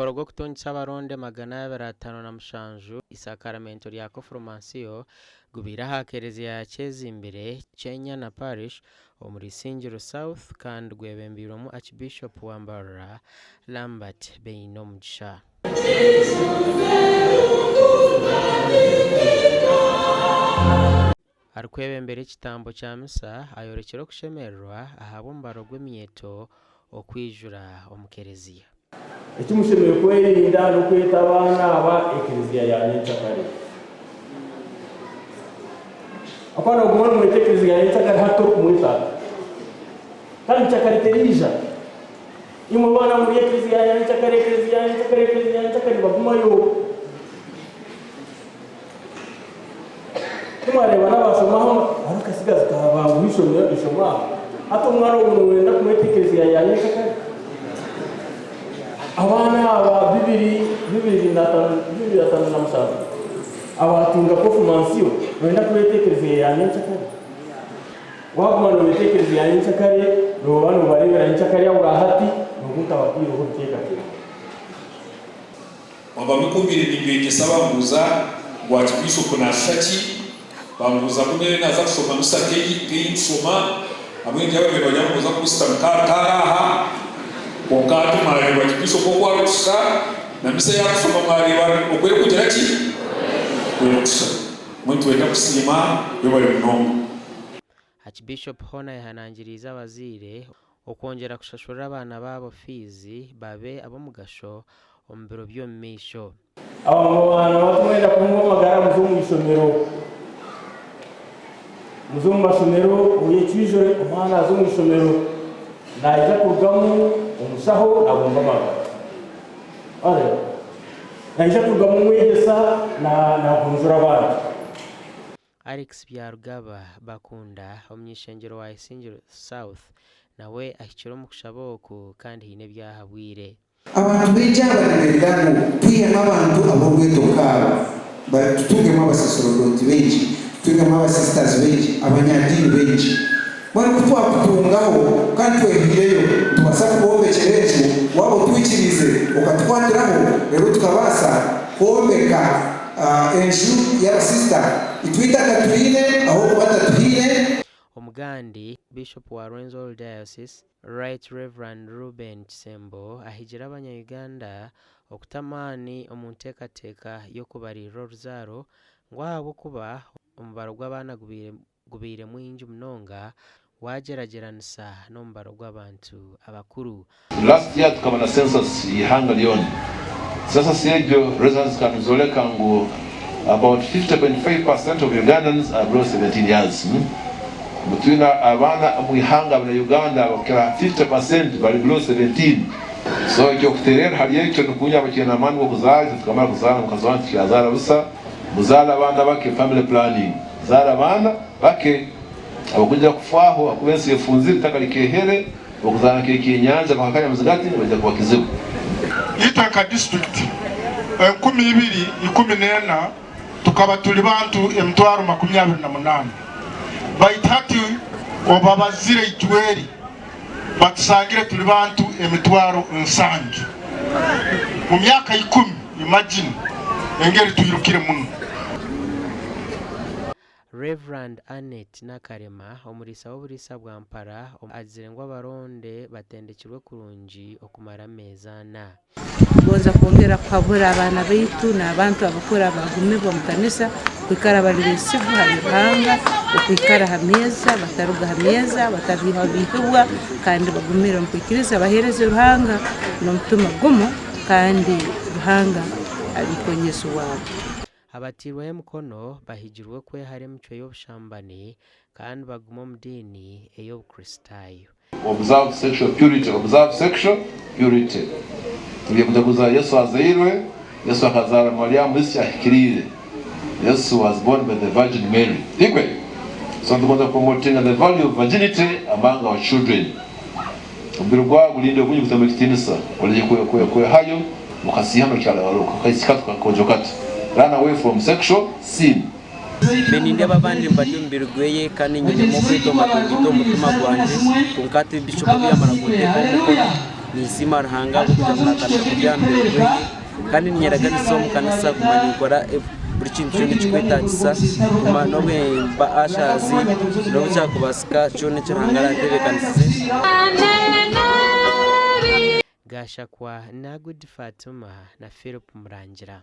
Omukoro gw'okutungisa abaronde 257 Isakaramento rya Koforomansiyo gubaire aha kereziya ya Kyezimbire, Kyenyana Parish omuri Isingiro South kandi gwebembeirwemu Archbishop wa Mbarara, Lambert Beinomugisha. Arikwebembera ekitambo kya misa ayorekire okushemererwa ahabw'omubaro gw'eminyeeto okwijura omu kereziya. Eki mushemereire kwerinda n'okweta abaana aba ekereziya ya nyenkyakare. Ahakuba nooguma nomweta ekereziya ya nyenkyakare hati torikumweta ata? Kandi nyenkyakare teriija. Imwe baana muri ekereziya ya nyenkyakare, ekereziya ya nyenkyakare, ekereziya ya nyenkyakare nibagumayo. Timwareeba n'abashomaho hariho akasigazi kabanguha eishomero eishomo aha. Hati omwana ogwo noyenda kumweta ekereziya ya nyenkyakare? Abaana aba bibiri 2057 abatunga kofumansiyo noyenda kubeeta ekereziya ya nyenkyakare? Waguma nobeeta ekereziya ya nyenkyakare nooba nobareebera nyenkyakare ahu hati nooba otabataireho biteekateeko. Obu bamikumbire nimbeegyesa bambuuza ngu Aakibiishopu naashusha ki? Bambuuza ku nyowe naaza kushoma misa nk'ei nkushoma. Hamwe ngira ababaire bari aho nibaza kunsita ngu taari aha. Kwonka hati mwareeba Aakibiishopu oku arikushusha na misa ei arikushoma mwareeba oku erikugira ki? Oku erikushusha. Mbwenu nitwenda kusiima webare munonga. Aakibiishopu hoona ayehanangiriize abazaire okwongyera kushashurira abaana baabo fiizi babe ab'omugasho omu biro by'omu maisho. Abo baana bato mwenda kuhunga amagara muze omu ishomero. Muze omu mashomero muyecwijure omwana aze omu ishomero naija kurugamu omushaho nabumba amagara. Wareeba? Naija kurugamu omwegyesa nagonjora abandi. Alex Byarugaba Bakunda, omuny'eishengyero wa Isingiro South nawe ahikire omu kushaba oku kandi haine ebi ahabwire. Abantu baingi aba nibenda ngu twihemu abantu ab'orweto nk'aba, tutungemu abasaserodooti baingi, tutungemu abasisitazi baingi, abanyadiini baingi. Mbwenu ku twakutungaho kandi twehaireyo, nitubaasa kubombekyera enju waaba otwikiriize okatukwatiraho reero tukabaasa kwombeka enju y'abasisita. Itwe eitaka twine ahabw'okuba tatuhaine. Omugandi, Bishop wa Rwenzori Diocese, Right Rev. Reuben Kisembo ahigire abanya Uganda okuta amaani omu nteekateeka y'okubariirira oruzaaro ngu ahabw'okuba omubaro gw'abaana gubaire gubaire mwingi munonga waagyeragyeranisa n'omubaro gw'abantu abakuru. Last year tukaba na census y'eihanga ryona. Census egyo results zikaba nizooreka ngu about 50.5% of Ugandans are below 17 years. Ngu twine abaana omu ihanga abanya Uganda abakukira 50% bari below 17. So ekyokuteererra ahari ekyo nikuunya abakyaine amaani g'okuzaara itwe tukamara kuzaara mukazi wangye tukyazaara busa. Muzaare abaana bake, family planning. Zaara abaana bake abakwija kufwaho ahakuba ensi efunzire itaka rikehere, okuzaara nk'ekyenyanja bakakanya muzigati nibaija kuba kizibu. Itwe nka disiturikiti 2014 tukaba turi bantu 280,000 baitu hati obabazire ijweri batusangire turi bantu 700,000 mumyaka ikumi imagine engeri twirukire muno. Rev. Annet Nakalema, omuriisa w'oburiisa bwa Mpara, agizire ngu abaronde batendekirwe kurungi okumara ameezi ana. Nitugonza kwongera kuhabura abaana baitu n'abantu abakuru abagumibwe omu kanisa kwikara bali besigwa hali Ruhanga, okwikara ha meeza, bataruga ha meeza, batabiihwabiihibwa kandi bagumire omu kwikiriza baheereze Ruhanga n'omutima gumu kandi Ruhanga ali mukonyezi waabo. Abatairweho emikono bahigirwe kwehara emicwe y'obushambani kandi bagume omu diini ey'Obukristaayo. Observe sexual purity, observe sexual purity. Tugiye kujaguza Yesu azairwe, Yesu akazaarwa Mariamu isi ahikiriire. Yesu was born by the Virgin Mary. Tikwe? So nitugonza kupromotinga the value of virginity among our children. Omubiri gwawe gurinde ogunyu gutemu ekitiinisa, orekye kwehayo okasiihana okaisika kakoojo kato. Run away from sexual sin. Mbe nindeeba abandi nibarya omubiri gweye kandi nyinemu okwetomba kwingi omu mutima gwangye, kwonka hati Bishop obu yamara kunteekaho omukono. Ninsiima Ruhanga ahabw'okugira ngu naatandika kurya aha mubiri gweye kandi niinyeraganisa omu kanisa kuguma ninkora buri kintu kyona ekirikwetaagisa kuguma n'obu mba ashaazi n'obu kyakubaasika kyona eki Ruhanga arantebeekanisize. Gashakwa Nagudi Fatuma na Philip Murangira.